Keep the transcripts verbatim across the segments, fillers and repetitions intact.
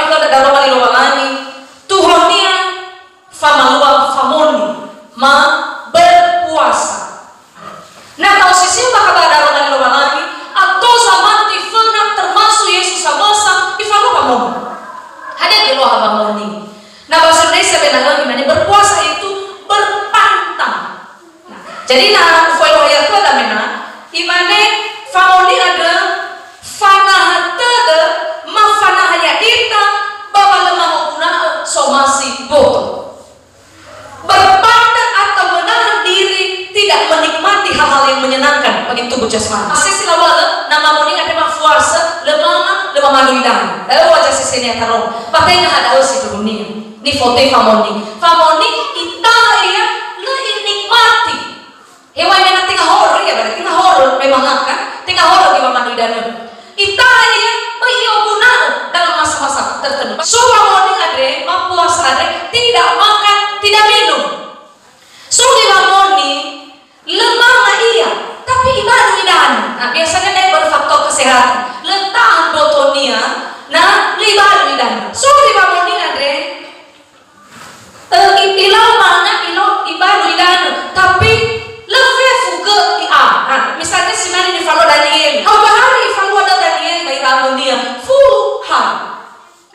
Kalau ada daroma li Lowalangi, tuhonia famalua famoni, ma berpuasa. Na ta'osisiu ba kabar daroma li Lowalangi, ato zamati föna termasuk Yesus samösa, ifalua famoni. Hadia geluaha famoni? Na bahasa Indonesia bena lagi, mane berpuasa itu berpantang. Nah, jadi na ufo'öi wahaya khöda mena, imane famoni andrö fanaha tödö, ma fanaha ya'ita ba wa lö mangoguna'ö somasi boto. Berpantang atau menahan diri tidak menikmati hal-hal yang menyenangkan bagi tubuh jasmani. Sesi laŵa'ö, na mamoni andrö mafuasö, lö manga, lö mamadu idanö. Lö waja sesi niha taroma. Ba tenga ha da'ö si duhunia. Nifotöi famoni. Famoni ita'a ia lö inikmati. Hewan yang tenga horö ia, berarti tenga horö memang kan? Tenga horö di mamadu idanö. Ita'a ia, böi i'oguna'ö dalam masa-masa tertentu. So famoni andre, mapuasa andre, tidak makan, tidak minum. So famoni, lö manga ia, tapi ibadu idanö. Nah, biasanya kan berfaktor kesehatan. Lö tahan botonia, nah, lö ibadu idanö. So famoni andre, eh, i-, ilau manga, ilau ibadu idanö, tapi lö fefu gö i'a. Nah, misalnya si mane nifalua Daniel. Hau bahari ifalua da'ö Daniel ba ira amunia. Fulu hari.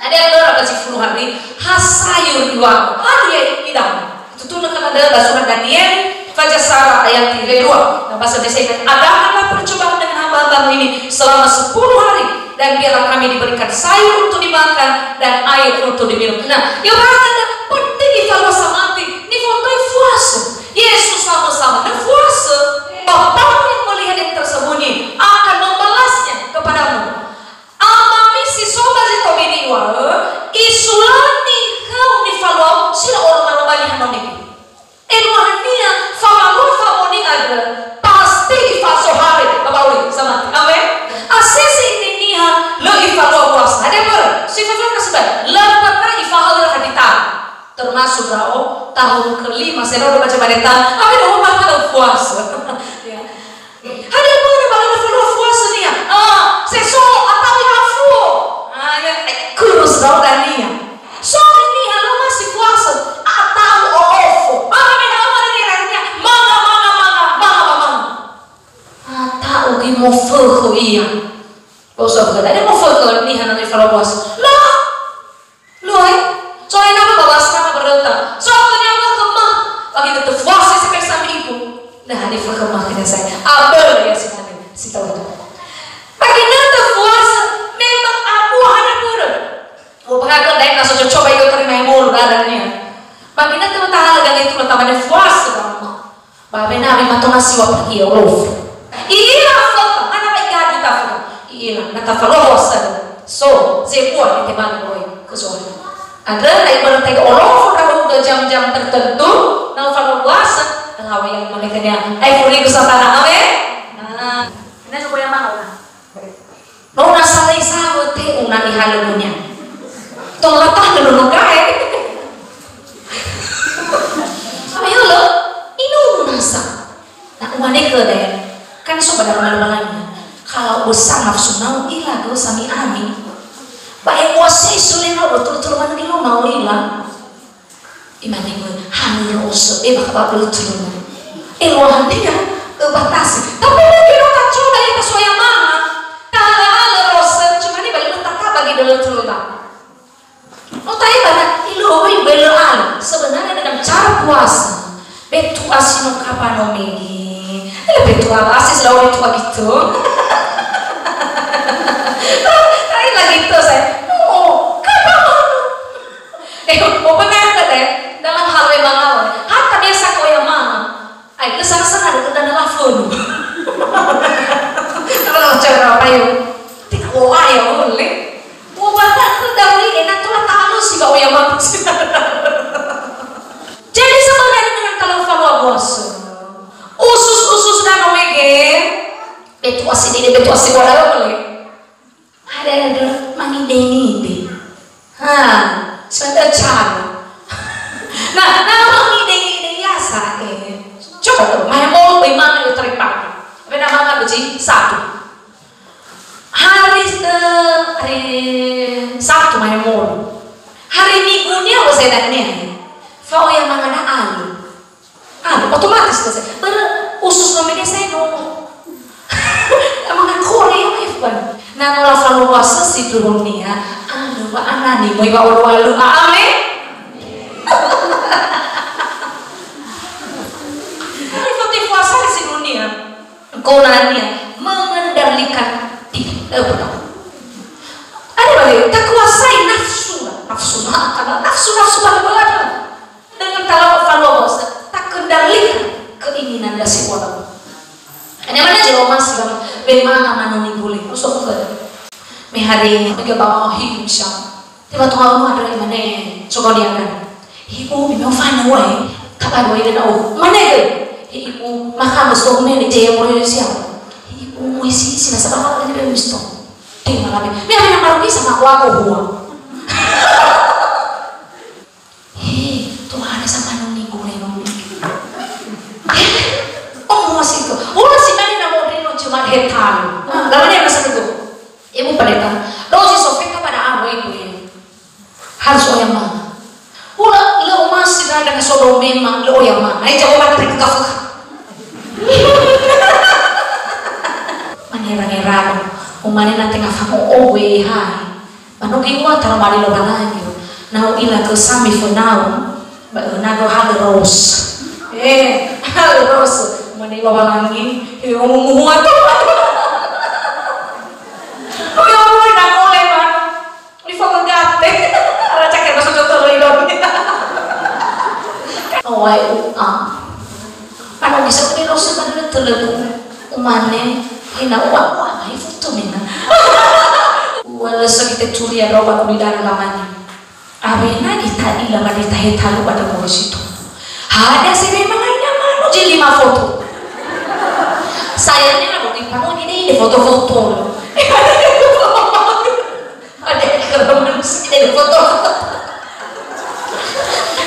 Ada yang lörap zi fulu hari, ha sayur iŵa'ö. Hadia idanö? Tutunö kan ada dalam surat Daniel, faja sara ayat tiga dua. Nah, bahasa Indonesia kan, adakanlah percobaan dengan hamba-hamba-Mu ini selama sepuluh hari, dan biarlah kami diberikan sayur untuk dimakan dan air untuk diminum. Nah, ya orang ada penting ifalua samati, nifotöi fuasö. Yesus sama-sama fuasö. Bapa yang melihat yang tersembunyi akan membalasnya kepadamu. Amami si so ba zi tobini iŵa'ö, isulöni khöu nifaluau si lö oroma-roma niha no mege. Eluahania famalua famoni andrö, pasti ifasohare ba bauli samati. Amen. Asese ite niha lö ifalua puasa. Hadia mbörö? Si faföna sibai. Lö pernah ifahöra hadita. Termasuk ndra'o, tahun kelima, sero do baca bareta, awena u'ombakha'ö fuasö. Ya. Hadia mbörö ba lö nafalua fuasö niha? Ah, si so, atau ya afuo. Ah, ya, eh, kurus ndra'o dania. So niha lö omasi fuasö, atau olofo. Manga me ndra'o mane niha, manga, manga, manga, manga, manga. Ata'u göi mofökhö ia. Oso khöda, da'e mofökhö niha na nifalua fuasö. Lö. Lö, eh? Soalnya apa, bawa asrama berenta. Soalnya apa, kemah. Bagi tetap puasa sekali sama ibu. Nah, ini perkemah kena saya. Apa ya si mana? Si tahu itu. Bagi tetap puasa, memang apa ada pura. Oh, bahkan dah nak coba itu terima yang mulu dadanya. Bagi tetap tahan lagi itu pertama puasa, Bang. Ba wena ami mato na siŵa pagi olofo. I'ila fökhö, hana ba igadu tafökhö. I'ila, na tafalua puasa. So, zebua ite mane oi, kecuali. Andrö, ai berarti olofo ndra'ugö jam-jam tertentu, na falua puasa, lawe yang mane kenia. Ai furigu satana, amen? Nah, ini coba yang mana? No na salai sawö te'u na ihalö munia. Tola tahlö nono gae. Ayo lo, inu nasa. Na umane khöda, kan so ba daroma Lowalangi. Kalau besar nafsu nau ila gö sami ami. Ba emosi sule nau betul-betul manu di lo mau ila. Imane göi, hanö rösö, eh, bakha ba bölö tuluna. Eluahania, eh, batasi. Tapi mungkin no tacoba ya, tasoya manga. Tahala-hala rösö, cuma ni balik no tataba gi dölö tuluna. No tahe bana, ilo, oi, bölö alö. Sebenarnya dengan cara puasa, betua si no kapa no mege. Ele betua basi selalu betua gitu. Tapi lagi itu saya, no, kapa no. Eh, oh, benar kan, eh? Dalam hal memang awal. Hatta biasa ko ya mama. Ai, ke sana-sana ada tanda lafon. Kalau cara apa ya? Tidak, oh, ayo, boleh. Oh, bahkan ke daun ini, nah, tuh tak halus sih, Pak, ya, Bang. Jadi, sebenarnya dengan kalau falua puasa, usus-usus dan omega, betuasi ini, betuasi bola, boleh. Ada, ada, mangide-ngide. Ha, sudah cara. Nah, nah, mangide-ngide biasa, eh. Coba tuh, main mau bagaimana yuk terima. Tapi nama apa, Ji? Satu. Hari, eh, Hari Sabtu mai molo. Hari Minggunia wa saya dania. Fao ya mangana alu. Alu, otomatis selesai. Bere usus no mege saya no. Amana kore ya mai fuan. Na no la faluasa si dunia. Alu wa anani moi wa olu alu. Amin. Hari Sabtu puasa di si dunia. Gunanya mengendalikan diri. Eh, betul. Ada bagi, tak kuasai nafsu. Nafsu, ha, kalau nafsu, nafsu bagi bagi. Dengan kalau follow, tak kendalikan keinginan dari si orang. Ini mana jelas mas, bang. Bemana mana ni boleh. Usah bukan. Mehari, mega bawa hidup siapa. Tiba-tiba unu andrö imane, sogo niaga. He ibu, mi meo fana uai, tabadu ai dena o. Mane gö? He ibu, maka mesto mene je moroi siapa? He ibu, moi si, si nasa bapa ni be misto. Ding malabe. Mi amena marugi sama aku aku hua. He, Tuhan sama nuni gure nuni. Oh, mua si ko. Ula si nani na modrino cuma hetan. Lamane masa itu. Ibu pendeta, dozi sofeta pada aro ibu ya. Harus oya mama. Ula le omasi rada na sodo mema le oya mama. Ai jago mata peka fuka. Manera-ngera. Umane na tenga fango owe hai. Ba no geu'a taramali Lowalangi. Na u'ila gö sami fönau, ba, eh, na do halö ros. Eh, halö ros. Mane Lowalangi, he omo muhua to. Oi, oi, na mole, man. Oi, fagagate. Ala cakep masuk contoh lo idon. Oi, u'a. Ano bisa kami rasa kan dulu telegu umane, ina ua ua mai foto mina. Ua lesa kita curi ya roba kuli dana lamani. Awena ita ila mani tahe talu pada koro situ. Hada sebe mangai nyamanu je lima foto. Sayangnya anu di pano ini foto-foto. Ada yang kalau manusia tidak ada foto.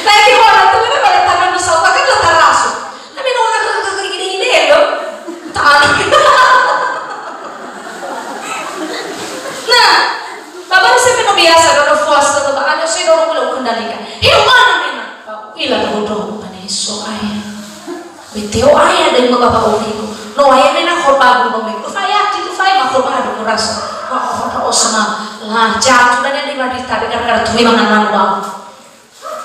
Tapi orang tuh kan pada tangan di sofa kan lo taraso. Tapi no orang ke ke gini gini lo. Tahan. Nah, bapak saya pernah biasa kalau puasa bapak ada saya dorong lo kendalikan. Hewan mana? Ila tahu dong pada iso ayah. Beteo aya dai mega ba oligu. No aya mena khotbagu no megu. Faya ti tu faya ma khotbagu no rasa. Wa khotba osma. La jatu dania di madita dengan kara tu memang nama wa.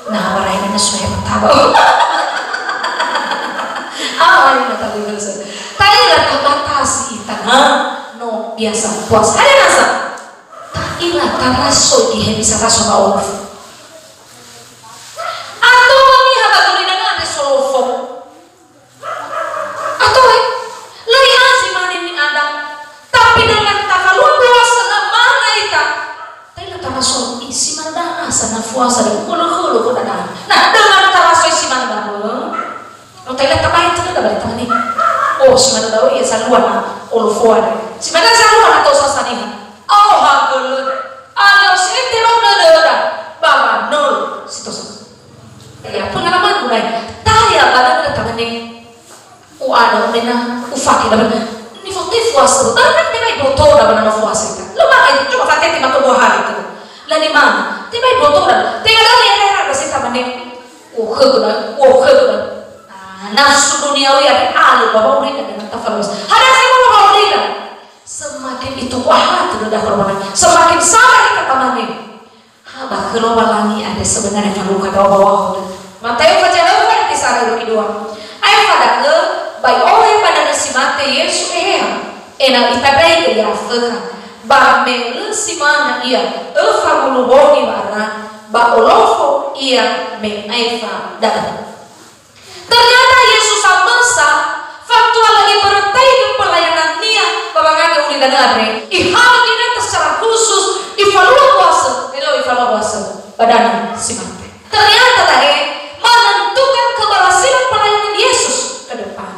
Nah, warai mena suhe pertama. Awai mata dulu. Tadi la terbatasi ita. Ha? No biasa puasa. Ada rasa. Ta'ila taraso ihe bisa raso ba oligu. Ato niha ba gurina na ada solofo. Ato, eh, lai azi mane ni ada. Tapi dengan tafalua puasa na mana ita. Ta'ila taraso isi mada asa na puasa di khulu-khulu khulu dada. Nah, dengan taraso isi mada. Ta'ila tabai tu da bari tamani. Oh, si mada da'ö ia salua na olofoa. Si mada salua na tosa saniha. Oh, hagölö. Alö si ete ro dödöda. Ba manol si tosa. Ya, pengalaman mulai. Taya ba dödö tamani. U'ada mena, ufake da mena. Ni fote puasa. Bahkan tebai boto da mena no puasa. Lo ba ai, coba fate ti mato dua hari tu. Lani mana? Tebai boto da. Tega lali era era basi tamani. Oh, khögöna, oh, khögöna. Ah, nafsu duniawi ada alu ba wa'urida dengan tafalus. Hada saya mau wa'urida. Semakin itu wah, tu dah hormat. Semakin salah kita tamani. Ha, ba khö Lowalangi ada sebenarnya faluka doa bawa. Mateo faja lö fa di kisara dua. Ae fada'ö, bai ohe ba dania si mate Yesu Eheha. Ena'ö itandraigö ia Afökha. Ba me lö si mane ia, öfa wulu bongi wa'ara, ba olofo ia me aefa da'ö. Ternyata Yesu samösa, fatua lö ibörötaigö pelayanan-Nia ba wangandrö ulidanö andre. Ihaogö ginötö secara khusus, ifalua kuasa, elo ifalua kuasa ba dania si mate. Ternyata da'e menentukan keberhasilan pelayanan Yesus ke depan.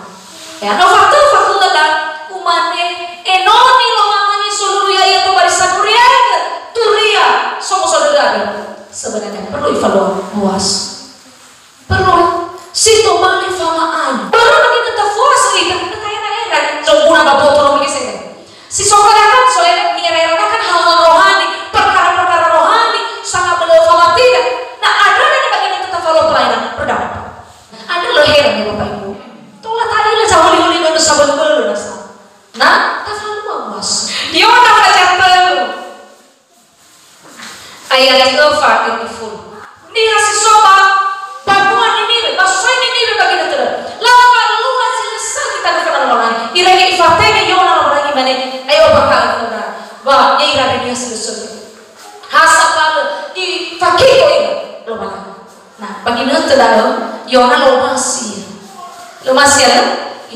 Ya, no fatöfa khöda, umane, enoni Lowalangi seluruh ya'ia to barisan uriaigö, turia, somuso dödö. Sebenarnya perlu ifalua kuasa. Perlu, si tobali fama'ali. Perlu bagi kita puasa ita, kita kayak enak, coba nggak botol lagi saya. Si sokat akan soalnya Fa ira fulu. Niha si so ba banua Niniwe, ba soi Niniwe ba ginötö. Lafalua zi lö sökhi tanö fana Lowalangi. Irege ifatenge Yona Lowalangi, imane, "Ayo bakha khöra." Wa, ya ira niha si lö sökhi. Ha sambalö, ifakiko ira Lowalangi. Nah, ba ginötö da'ö, Yona lö omasi ia. Lö omasi ia, lö?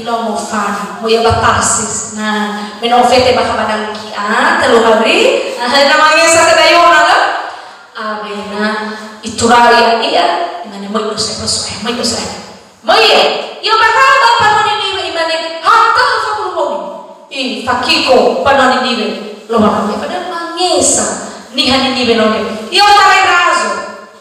Ilau mofanö. Moiya ba Tarsis. Nah, me no ofete bakha ba dalu ki'a, tölu hari. Ah, na mangesa khöda Yona, lö? Awena itura'i ya'ia, imane, "Möi dosa, möi dosa, möi dosa." Möi, ia bakha ba banua Niniwe, imane, "Hatö fabulu moni." Ifakiko banua Niniwe Lowalangi, padahal mangesa niha Niniwe nonde. I'otarai razo,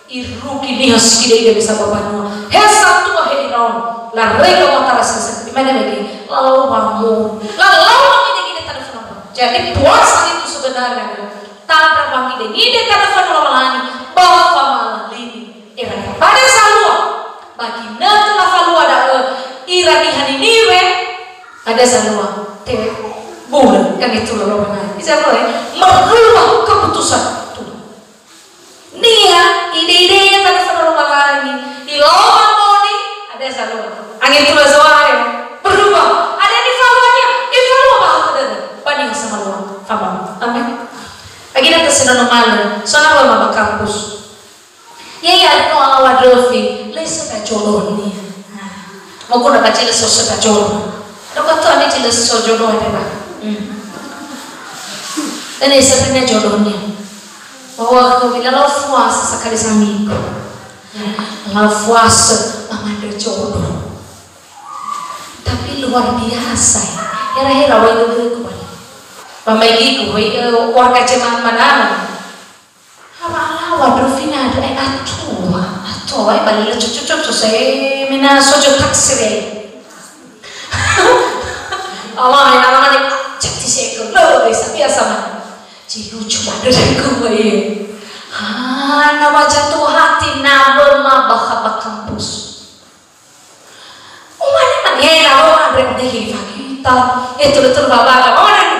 irugi niha si gide-gide be saba banua. He satua, he iraono, larega matara sese. Imane lagi, lalau wamoni. Lalau wangide-ngide tanö fana. Jadi puasa itu sebenarnya adalah tanda wangide-ngide tanö fana Lowalangi, ba famalini. Era ba da'e zalua, ba ginötö lafalua da'ö, ira niha Niniwe, ada zalua, te bulö, kan itu Lowalangi. Bisa boleh merubah keputusan Tuhan. Niha ide-idenya tanö fana Lowalangi, ilau wamoni, ada zalua. Angetula Zo'aya, berubah. Ada nifaluania, ifalua ba khöda, ba niha samalua, famau. Amin. Agina tesina no malö, so na ba kampus. Ia, ia, no alaŵa ndröfi, lö sökhi jodohnia. Nah, moguna ba zi lö so sökhi jodoh. Doka tu ami zi lö so jodoh ada ba. Hmm. Ini sebenarnya jodohnya. Bahwa aku bila lau puasa sekali seminggu. Ya, lau puasa mengandung jodoh. Tapi luar biasa ya. Hera-hera wai dulu kembali. Pamai gigu, wai, eh, warga jemaat mana? Hawa alaŵa ndröfi na, eh, atua, atua, eh, bali lö cocok-cocok, saya mena sojo taksi deh. Allah, ya, Allah, ni, cek di seko, lo, biasa, biasa, man. Ci lucu banget aku, eh. Ah, na wa jatuh hati, na wa ma bakha ba kampus. Umane mane, eh, lau andre mane hi fakita. Eh, tölu-tölu babara. Oh, dan.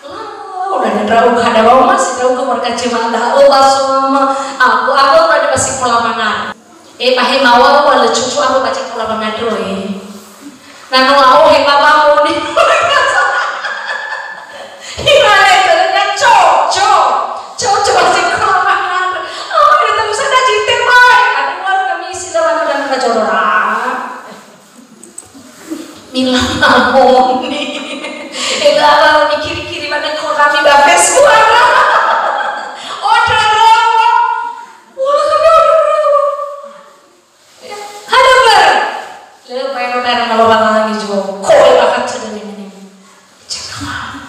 Lau, dan ndra'ugö hada wa'omasi ndra'ugö marga cemanda. Oh, baso mama. Aku, aku, dan ba sikola mangan. Eh, ba he mawa, wa lö cucu aku ba sikola mangan, eh. Na no lau he baba moni. Imane tödönia, "Coco, coco, masih kurang ajar." Oh, ya, tapi saya dah cinta, Mai. Aduh, Mai, kami istilah mana dan kena jodoh. Mila mamoni. Ela mikiri-kiri mana kau kami ba Facebook. Oh, jodoh. Wah, kami jodoh. Hana barang. Lö baero-baero na Lowalangi zua. Ko'e bakha tödö nene. Cekama.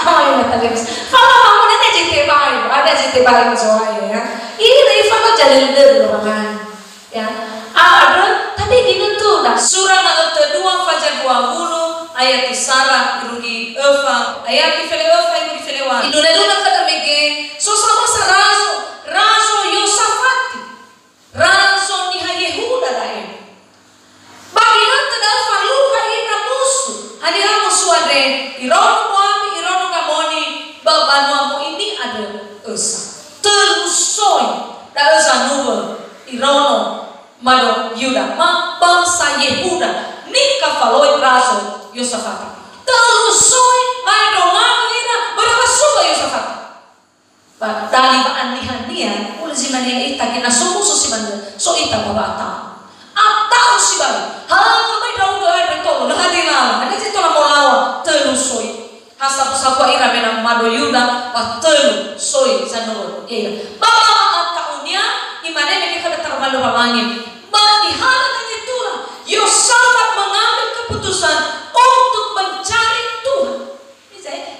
Ama ina tadi. Fala kamu nene jete bae. Ada jete bae Zo'aya ya. Ini dari fala jadi leader Lowalangi. Ya. Ah, ada, tapi gini tuh, dah. Sura na ötö dua fajar dua puluh, ayat isara, irugi öfa, ayat ifele öfa, irugi fele wa. Iduna-duna kada mege, so samasa razo, Razo Yosafati, razo niha Yehuda da'e. Ba ginötö da'ö falukha ira musu. Haniha musu andre? Iraono Moabi, iraono Gamoni, ba banua Moini andrö ösa. Tölu soi da'ö zanuwö iraono mado Yuda, ma bangsa Yehuda, nikafaloi Razo Yosafati. Tölu soi, ma'endrongagö ira, ba da'ö wasuga Yosafati. Ba dali wa'anihania, ulö zi mane ita, ke na so muso si manö, so ita ba wa'ata'u. Ata'u sibai, ha, mai ndra'ugö andre tolo, lö hadia lala, hana zi tola molaŵa, tölu soi. Ha sabu-sabu ira mena mado Yuda, ba tölu soi zanörö, ya'ia. Ba wa'ata'unia, imane mege khöda taroma Lowalangi. Ba ihala gangetula, Yosafat mengambil keputusan untuk mencari Tuhan.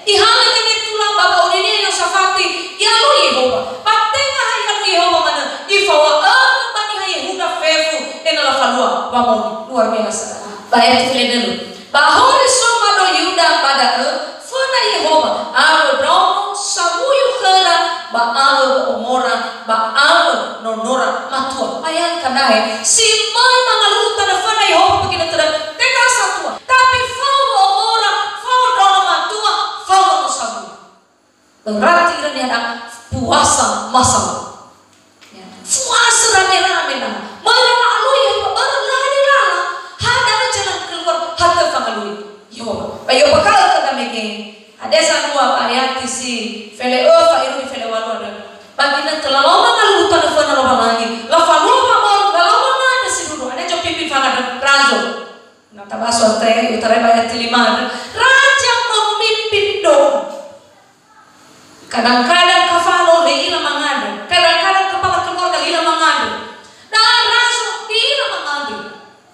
Ihalö gangetula ba wa'aurinia Yosafati, i'alui Yehowa. Ba tenga ha i'alui Yehowa manö, ifawa'ögö ba niha Yehuda fefu ena'ö lafalua wamoni. Luar biasa. Ba ayat fele dölu. Ba ahori so mado Yuda ba da'ö, föna Yehowa, awö ndraono sawuyu khöra, ba awö wo'omora, ba awö nonora matua. Bayangkan dae, si möi mangalulu tanö föna Yehowa ba ginötöda, tenga satua. Tapi fao wo'omora, fao ndraono matua, fao nono sawuyu. Berarti ira niha da, puasa masalah. Ya. Fuasö rame-rame na. Möi lala alui Yehowa, börö lala, ha da'ö jalan keluar, ha tö fangalui Yehowa. Ba i'ombakha'ö khöda mege, hadia zalua ba ayati si fele öfa iruri fele walu andrö. Ba ginötö lalau mangalulu tanö föna Lowalangi, lafalua wa'auri, lalau mangandrö sindruhu, hadia zompimpin fangandrö? Razo. Na tabaso ate, utarai ba ayati lima andrö. Raja memimpin doa. Kadang-kadang kafalo lö i'ila mangandrö. Kadang-kadang kepala keluarga lö i'ila mangandrö. Da'a razo lö i'ila mangandrö.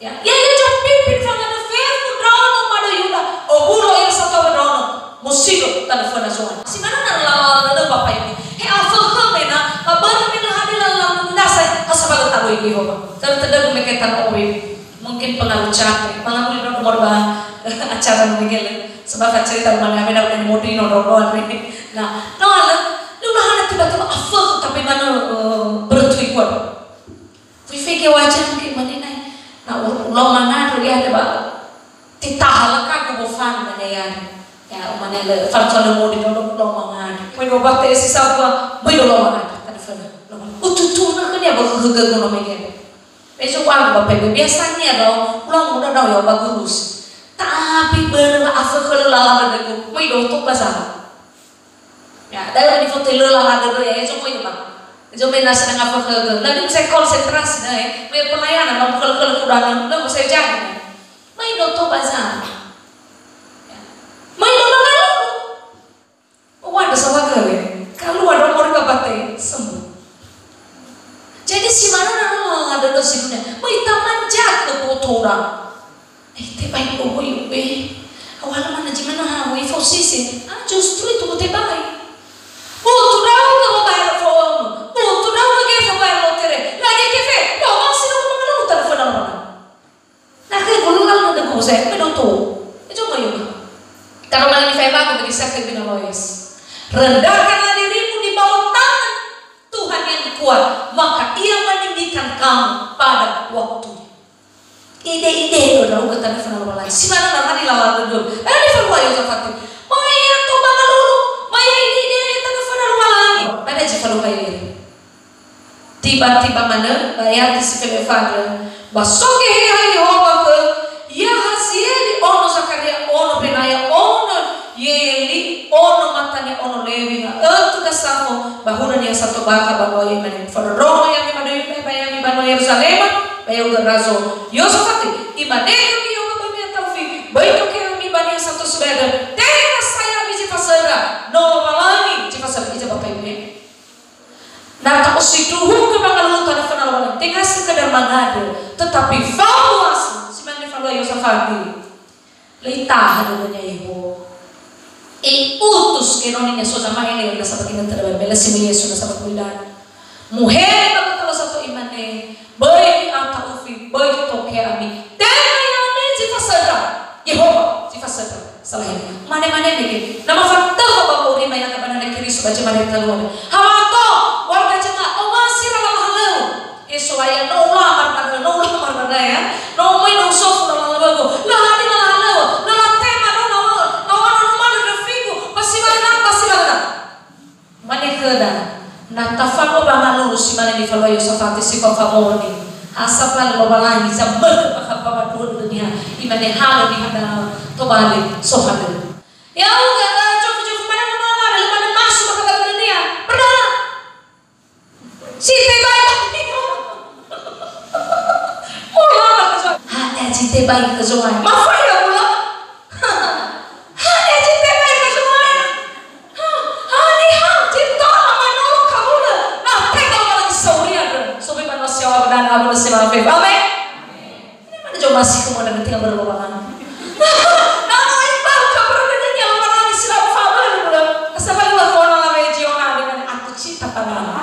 Ya, ya, ya, zompimpin fangandrö fefu ndraono madöi Yuda. Owulo ira satua ndraono. Mosido tanö föna Zo'aya. Si manö na lala dödö Bapak Ibu. He afökhö me na, ba börö me na hadia lala nasa, ha sabalö taloi Yehowa. Tertedögö me ke tanö owi. Mungkin pengaruh capek. Pengaruh ino nomor ba acara mungkin. Sebab acara tahu mana, apa dah modul ino nomor. Nah, no, lö, lö hana tiba-tiba afökhö, tapi manö, eh, bertui kuat. Fifike wajah ke manenai. Na u-, ulau mangandrö ia ada ba titaha lakagu bofan mane yari. Ya, umane lö, farcono modi dodo ulau mangandrö. Möi do bate si sabua, möi do ulau mangandrö. Tanö föna. Ututu na khönia ba högö-högö no mege. Beso uagu ba pebe. Biasanya do, ulau muda do ya ba gurus. Tapi börö afökhö lö lala dödögu. Möi do to bazar. Ya, da'ö nifotöi lö lala dödö ya, ezo möi ba. Ezo möi na sedang afökhö. Lalu saya konsentrasi na, eh. Möi pelayanan, mau kele-kele kuda na, na saya jadi. Möi do to bazar. Ya. Möi do lala. Wada sawaga le. Kalua do morga bate, sembuh. Jadi si manö na lala dödö si dunia. Möi tamanjaga botora. Eh, tebai oho iube. Awalö mana zi manö ha, ue faosisi. Ah, justru itu ku tebai. Botu ndra'ugö ba bayar fo'ömö. Botu ndra'ugö ge fa bayar lotere. Lagi kefe, no, masih nunggu mengeluh telepon apa? Nah, kayak gue lalu ada gue saya, kayak doto. Itu nggak yuk. Kalau malah di Fema, aku bagi saya kayak bina loes. Rendahkanlah dirimu di bawah tangan Tuhan yang kuat, maka Ia meninggikan kamu pada waktunya. Ide-ide do ndra'ugö tanö föna Lowalangi. Si manö na hani lala dödö. Eh, nifalua Yosafati. Maya to ba ngalulu, maya ide-ide tanö föna Lowalangi. Ba zi falua ya'ira. Tiba-tiba manö, ba ayati si fele öfa andrö. Ba so Geheha Yehowa khö Yahazieli ono Zakaria ono Benaya ono Yeli ono Matania ono Lewi, nga'ötö Gasafo, ba hulö niha sato bakha ba Noa, imane, "Fondrondrongo ya'ami ba döi Yuda, ba ya'ami ba Noa Yeruzalema, ba ya'ugö Razo Yosafati. Imane khömi, 'Ya'ugö ba ya'ami ata'ufi, böi toke ami ba niha sato sibai andrö, tenga sa ya'ami zi fasöndra, no Lowalangi zi fasöndra.'" Ija Bapak Ibu, ya. Na ta'osindruhugö ba ngalulu tanö föna Lowalangi, tenga sekedar mangandrö, tetapi fabuasa, si mane falua Yosafati. Lö itaha dödönia Yehowa. I'utus genoni niha so zama'ele'ö nasa ba ginötö da'ö, me lö si möi Yesu nasa ba gulidanö. Muhede ba gota sato, imane, "Böi mi'ata'ufi, böi toke ami. Tenga ya'ami zi fasöndra. Yehowa zi fasöndra." Salah ya. Mane-mane nege. Na mafatökhö ba moroi ma ya'ia ba nane Keriso ba zi mareta luar. Hawato, warga jemaat, omasi lala halöŵö. Yesu aya, no ulamar ba da'ö, no ulamar ba da'ö, ya. No möi no usofu lala halöŵögu. Lala di lala halöŵö, lala tema, no laŵa'ö, laŵa'ö no manö ndröfigu, ba si manö, ba si manö. Mane khöda, na tafao ba ngalulu si mane nifalua Yosafati si fao famoni. Ha sabali Lowalangi zamökhö ba khaba ba dua dödönia, imane halö niha da'ö, tobali so halö. Ya'ugö, eh, jofu-jofu mane no laŵa'ö, lö manö masu ba khaba dödönia. Berdoa. Si tebai. Mula khö Zo'aya. Hadia zi tebai khö Zo'aya? Mafai ya mula. Hadia zi tebai khö Zo'aya? Ha, haniha zi tola manolong khöda? Na tenga Lowalangi sauri andrö. Sobi ba nasi awak dan abang nasi mafai. Amin. Ini mana jauh masih kemudian ketika berlobang. Nama ibadah keberanian yang Lowalangi si la'o faböli mula. Asal la'o kona lawe Ziona dengan aku cinta padamu.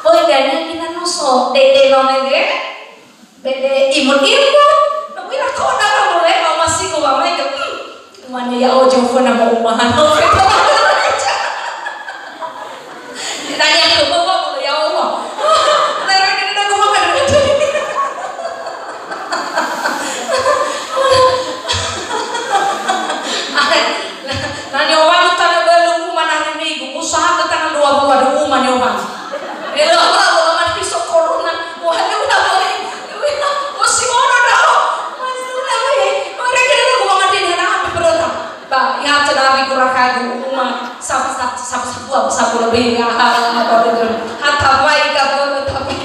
Böi dania gina noso, dede no mege, bede imun-imun, no ira kona no mule, au masigo wamaege, hmm. Mane ya'o jofo na mo umahan. Tanya ke bapak mulu, ya Allah. Lereng ini dah gua makan. Nani owalu tanö bölö uma nari Migu, usaha ke tanö Bangsa pula bela, ha, ha, ha, ha, ha, tabai ka, ha, tabai.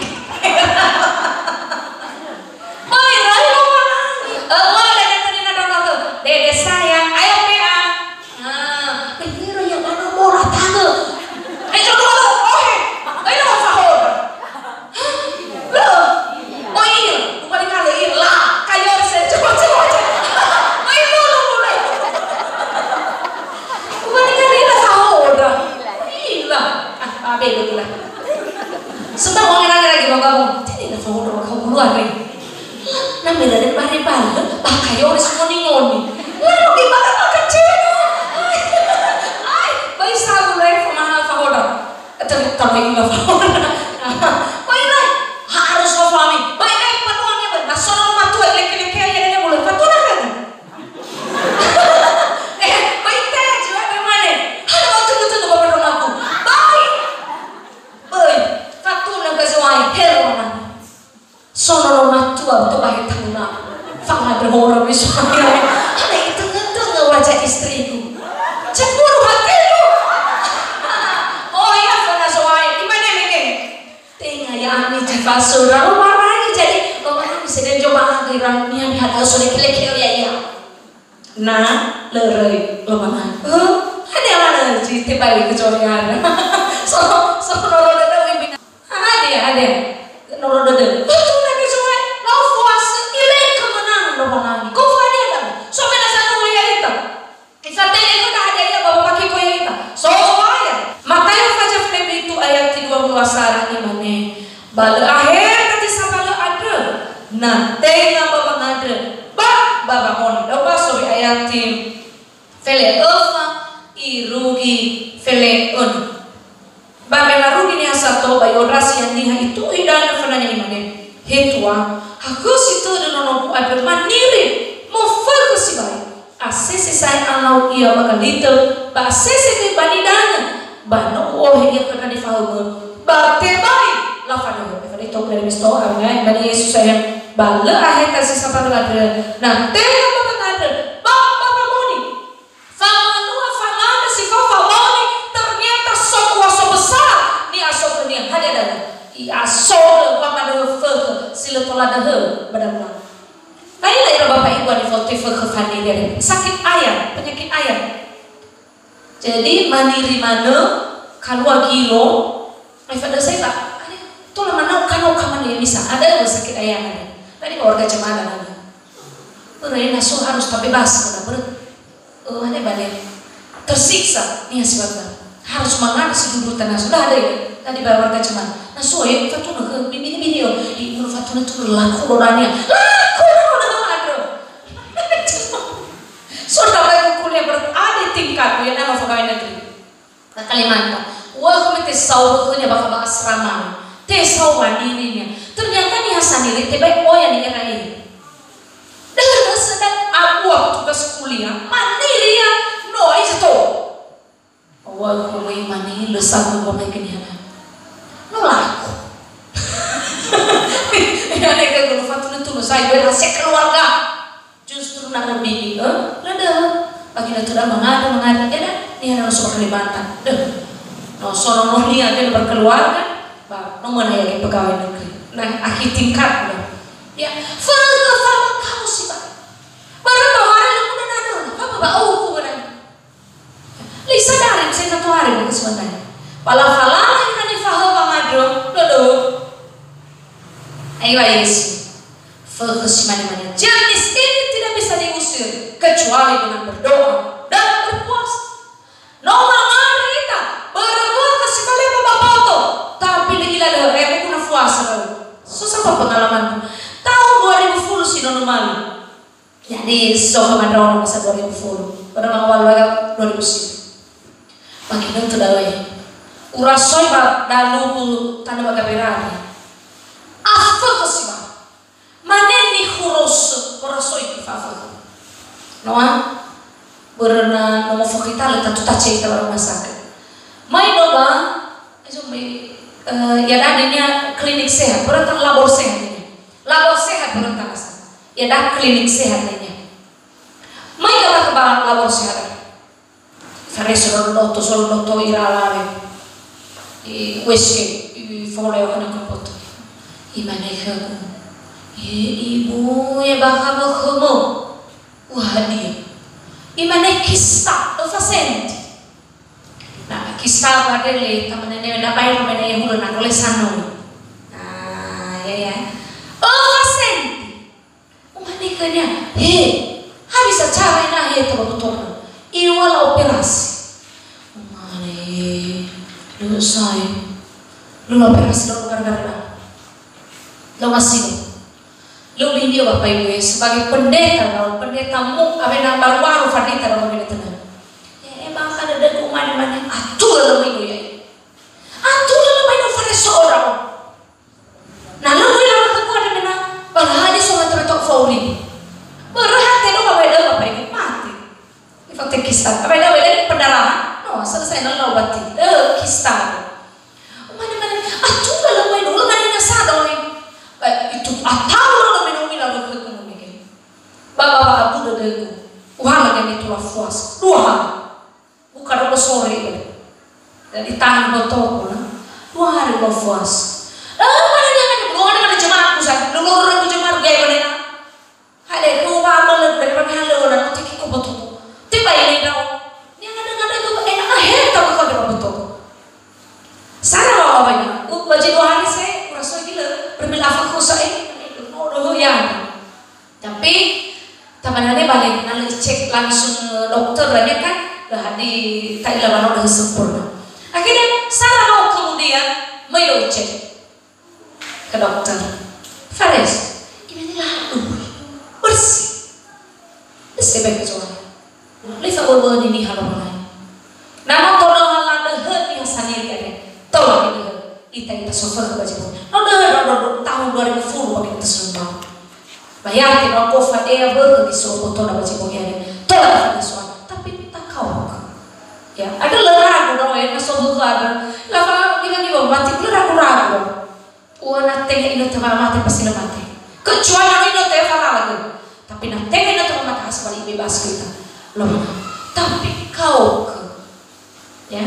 Mai, rai Lowalangi. Eh, wala, dan tadi nada nada. Dede sayang, ayo P A. Ah, bener ya, mana mau datang? Eh, coba, oh, eh, ayo, Pak Sahoda. Loh, oh iya, ubalikale ira, la, kayo se, coba, coba, coba. Oh iya, loh, loh, loh. Ubalikale ira Sahoda. Ila. Ah, ah, beda gila. Sebab orang ngira-ngira gitu, kamu, jadi ira Sahoda, kamu keluar nih. Lah, namanya dari bare-bare, ba kayo ira singoni-ngoni. Lalu di bakal-bakal cewek. Ai, bai sabu lah, pemahaman Sahoda. Ternyata mai ila Sahoda. Mai ila, harus ho suami. Mai, eh, penuhnya, mai. Nah, sono matua, leke-leke, ya, ya, mulai. Fatuna kan? Eh, mai teh, juga, mai mana? Ada mau tunggu-tunggu, bapak dong aku. Mai. Mai, fatuna ke suami, heru anak. Sono no matua to ba hetana. Fangandrö horö me suami ai. Hana itengö-tengö wajah istriku. Cemburu hatiku. Oh iya, fana soai. Di mana mege? Tenga ya ami jifasura Lowalangi. Jadi, Lowalangi sedang coba lagi rang nian hada sore kele-kele ya, iya. Na, löröi Lowalangi. Oh, ada mana si tebai kecuali ada. So, so, no, no, no, no, no, Hadia, hadia. Noro dödö. Betul lagi soal. Lau fuasö, irege kemenangan Lowalangi. Kau hadia kan? So mena satu ya ita. Ifatenge kau dah hadia ya, bawa pakai kau ya ita. So, so ya. Matayo faza fele bitu ayat dua puluh asara imane. Ba lö aheta zi sabalö andrö. Na tenga ba wangandrö. Ba, ba wamoni. Dau ba so wi ayat fele öfa irugi fele önö. Ba me larugi niha sato ba i'ondrasi ia niha itu'u idanö fönania imane, "He Tuang, hakhösi tödö nonogu andrö maniri mofökhö sibai. Asese sa'ae alau ia ba galitö, ba asese göi ba nidanö, ba no u'ohe ia khö ndra nifahaömö, ba tebai lafadöhö." Efa dai tou dari Kristo, amin. Ba Yesus saya, ba lö aheta zi sabalö andrö, na tenga ba wangandrö, ba, ba wamoni. Famalua fangandrö si fao famoni, ternyata so kuasa besar ni'aso khönia. Hadia da'ö? I'asogö wamandöhö fökhö si lö tola döhö ba damuwa. Laila ira Bapak Ibu ani fao töi fökhö faniri. Sakit ayam, penyakit ayam. Jadi maniri manö kalua gilo, ai fadösai ba, ade, tola manau kanau kamane bisa, ada sakit ayam ada. Tadi ba warga jemaah ada. Börö na so harus tabebas, börö. Oh, ada balik. Tersiksa, niha si baba. Harus mangan si duduk tanah. Sudah ada ya? Tadi ba warga jemaah. Na so ya, fatuna khö, bini-bini yo. Di, menurut fatuna tuh laku dodanya. Laku dodanya, aduh. So, dapat kuliah berarti ada tingkat, ya, nama pegawai negeri. Ka Kalimantan. Wah, kami tesau khönia bakha ba asrama. Tesau wanirinia. Ternyata niha saniri tebai oya ni era ini. Dengan sedang aku waktu tugas kuliah, maniri ya, no aja to. Wah, kami mani lö sanggup kami keniana. No laku. Ya, ada ke guru fatuna tuh, saya berhasil keluarga. Justru na lebih, eh, lada. Bagi na tuh dah mengada, mengada, ya dah. Niha na so ba Kalimantan. Deh. No, so no, no, niha dia berkeluarga. Ba, no mana ya pegawai negeri. Nah, akhir tingkat udah. Ya, fa'ökhö fama kau sih, Pak. Barang bahwa ada yang udah nado, apa, Pak? Oh, aku benar. Lisa dari saya satu hari ke sebenarnya. Pala-pala ira nifahaö wangandrö, dodo. Ayo, ayo, Yesu. Fökhö si mane-mane. Jenis ini tidak bisa diusir kecuali dengan berdoa dan berpuasa. No mangandrö ita, börö fökhö si falema ba mboto, tapi lö ila döhö, eh, muguna fuasa da'ö. So sapa pengalamanku. Tahun dua ribu sepuluh si no numalu. Jadi, so khöma ndraono masa dua ribu sepuluh. Pada mangawali dua ribu sepuluh. Ba ginötö da'ö. Urasoi ba dalugu tanö ba Gaberani. Afökhö si ba. Mane nihurusö, urasoi ifafökhö. Noa, börö na no mofökhö ita lö tatu tace ita ba rumah sakit. Mai no ba, eh, ya dania klinik sehat, berarti labor sehat ini. Labor sehat berarti rasa. Ya dah klinik sehat ini. Mai ka ba labor sehat. Reso lolo loto, solo loto ira alawe. I ueske, i fole wa na kapoto. Imane khögu, "He ibu, ya bakha ba khömö." Wah, dia. Imane, "Kista, öfa senti." Na, kista wa dele, tamane ne, na bae, tamane hulö na ole sanoi. Ah, ya, ya. "Öfa senti." Umane khönia, "He, ha bisa cara ina he, taba botoku? Iwa la'operasi." Umane, "Lö sa'ae. Lö la'operasi, lö gara-gara da. Lö masino." Lö bini, Bapak Ibu, ya, sebagai pendeta, kalau pendeta mu, awena baru-baru fadita dalam pendeta. Ya, emang ada degu mane-mane, atura lö maino ya. Atura lö maino fare seorang. Na lö möi lawö khögu andre mena, ba lö hadia so mato-mato fauri. Börö hate no ba bae da'ö, Bapak Ibu, mate. Ifatekista. Ba bae da'ö, bae da'ö pendarahan. No, selesai, no, no, berarti. Eh, kista. Umane-mane, "Atura lö maino, lö mane nasa doi." Ba itu atau lö maino mi lawö khögu mege. Ba, ba, ba, abu dödögu. Uhala gene tula fuas. Dua hari. Buka dua sore, ya. Jadi tahan botol, nah. Dua hari ulo fuas. Eh, mana dia kan? Dua hari mana jemaah aku sa. Dulu orang jemaah gaya mana? Hale, ku ba mana dari mana hale orang, nanti kiko botol. Tiba ini dong. Dia ada, ada tu enak, ah, he, tahu kau ada botol. Sara wa banyak. Ku baca dua hari saya, kurasa gila. Berbil apa ku saya? Mau dulu ya. Tapi, tamanane balik, na lö icek langsung, eh, dokter, banyak kan? Dah di Thailand, mana udah sempurna. Akhirnya, sara mau kemudian, möi lö icek ke dokter. Fares, ini lah, aduh, bersih. Bersih baik kecuali. Lö fa'o'ö niha Lowalangi. Na no tola ladöhö niha saniri andre. Tola ladöhö. Ita, ita sofökhö ba zi bogi. No döhö, no, no, no, tahun dua ribu sepuluh bagi ita sembah. Bayar ke no kofa dea böhö di so botona ba zi bogi andre. Tola ita soal. Tapi ita kaokhö. Ya, ada lö ragu dong, ya, na so böhö ada. Lafa, gila-gila, mati lö ragu-ragu. Ua na tenga ino tama mate pasti lö mate. Kecuali na ino te falala gö. Tapi na tenga ino tama mate, asal ibebas kita. Loh. Tapi kaokhö. Ya,